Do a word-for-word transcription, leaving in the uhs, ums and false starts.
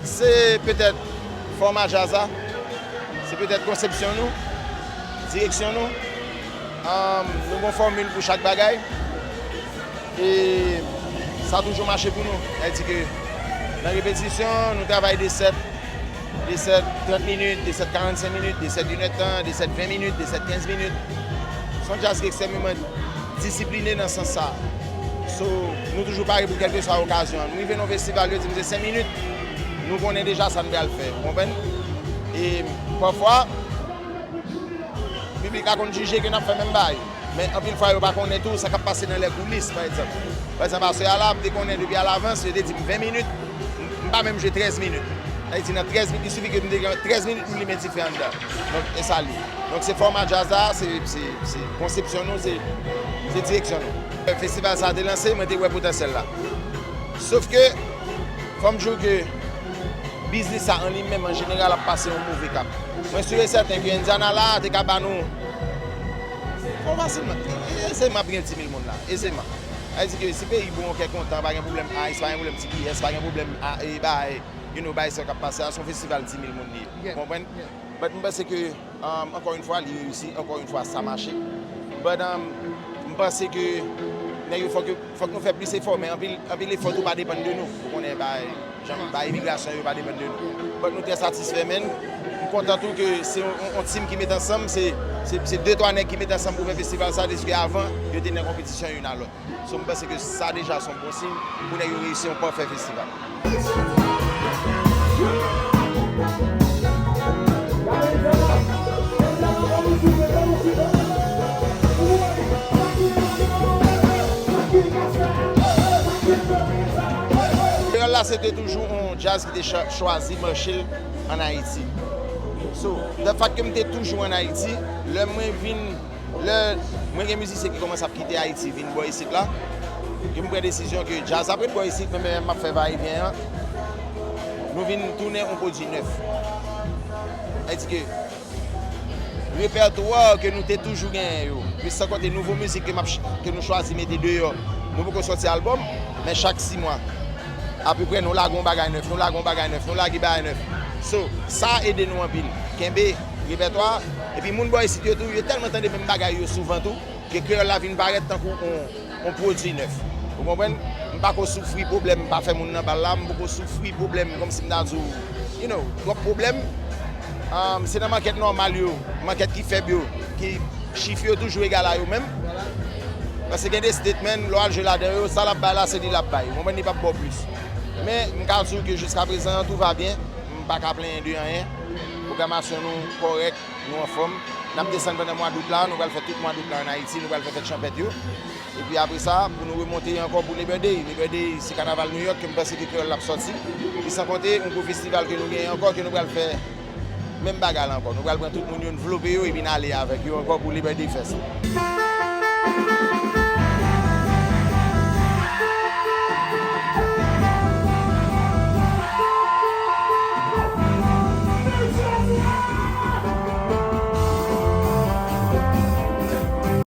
Se petèt fòma djaz la, se petèt konsepsyon nou, direksyon nou. Ahn, nou gon fòmil pou chak bagay. E sa toujou mache pou nou. Sa vle di ke nan repetisyon, nou travay de sèt, de sèt trant minit, de sèt karannsenk minit, de sèt inèdtan, de sèt ven minit, de sèt kenz minit. Se yon djaz ki ekstrèmeman disipline nan sans sa. So, nou toujou pare pou kèlkeswa okazyon. Nou rive nan festival, yo di m se senk minit, nou konnen deja sa n pral fè, ou konprann? E pafwa, piblik la konn jije ke n ap fè menm bagay. Men anpil fwa, yo pa konnen tou sa k ap pase nan lè koulis, pa egzanp. Pa egzanp, aswè a la, m te konnen depi alavans, yo te di m ven minit, m, m pa menm jwe trèz minit. Sa vle di, nan trèz minit, li sifi ke m te gen trèz minit pou m limen dife anndan. Donk, e sa l ye. Donk, se fòma djaz la, se, se, se konsepsyon nou, se, se direksyon nou. Festival sa a te lanse, mwen te wè potansyèl la. Sof ke, fò m di w ke biznis sa an li menm, an jeneral, ap pase yon move kap. Mwen si e sèten ke Indiana la a te ka ba nou, bon, fasilman, e, e, ezeman ap gen dis mil moun la, ezeman. Sa vle di ke si peyi bon, kè kontan, pa gen pwoblèm ice, pa gen pwoblèm T B S, pa gen pwoblèm a, e, bay, you know, bay sa k ap pase a, se yon festival dis mil moun li ye. Ou konprann? But m panse ke, um, ankò yon fwa, li reyisi, ankò yon fwa, sa mache. But, um, m panse ke nèg yo fòk yo, fòk nou fè plis efò, men anpil, anpil efò tou pa depann de nou. Ou konnen, bay, jan, bay imigrasyon yo pa depann de nou. But nou trè satisfè, men m kontan tou ke se yon, yon, yon team ki met ansanm, se, se, se de twa nèg ki met ansanm pou fè festival sa, deske avan, yo te nan konpetisyon youn a lòt. So, m panse ke sa deja se yon bon siy pou nèg yo reyisi yon pafè festival. Kreyòl la, se te toujou yon djaz ki te cha-, chwazi mache l ann Ayiti. So, the fact ke m te toujou ann Ayiti, lè mwen vin Lè mwen gen mizisyen ki kòmanse ap kite Ayiti vin bò isit la, ke m pran desizyon ke djaz ap ret bò isit, men, men m ap fè vayevyen an, nou vin tounen yon pwodui nèf. Sa vle di ke repètwa ke nou te toujou genyen yo, plis san konte nouvo mizik ke m ap ch-, ke nou chwazi mete deyò, nou poko sòti albòm, men chak sis mwa, apeprè, nou lage yon bagay nèf, nou lage yon bagay nèf, nou lage bagay nèf. So, sa ede nou anpil. Kenbe repètwa, epi moun bò isit yo tou, yo tèlman tande menm bagay yo souvan tou, ke kreyòl la vin parèt tankou on, on pwodui nèf. Ou konprann? M pa ko soufri pwoblèm pa fè moun nan bal la, m poko soufri pwoblèm kòmsi m ta di w, you know, twòp pwoblèm. Um, se nan makèt nòmal yo, makèt ki fèb yo, ki chif yo toujou egal a yo menm. Paske gen de statement, lè w al jwe ladan yo, sa l ap bay la, se li l ap bay. Ou konprann, li p ap ba w plis. Men, m ka di w ke jiska prezan, tout va bien. M pa ka plenyen de anyen. Pwogramasyon nou kòrèk, nou anfòm. N ap desann pandan mwa dout la, nou pral fè tout mwa dout la ann Ayiti, nou pral fè fèt chanpèt yo. Epi apre sa, pou nou remonte ankò pou Labor Day. Labor Day, se kanaval New York ke m panse ke kreyòl la ap sòti. Epi san konte, yon gwo festival ke nou genyen ankò, ke nou pral fè menm bagay la ankò. Nou pral pran tout moun yo, n vlope yo, epi n ale avèk yo ankò pou Labor Day Fest.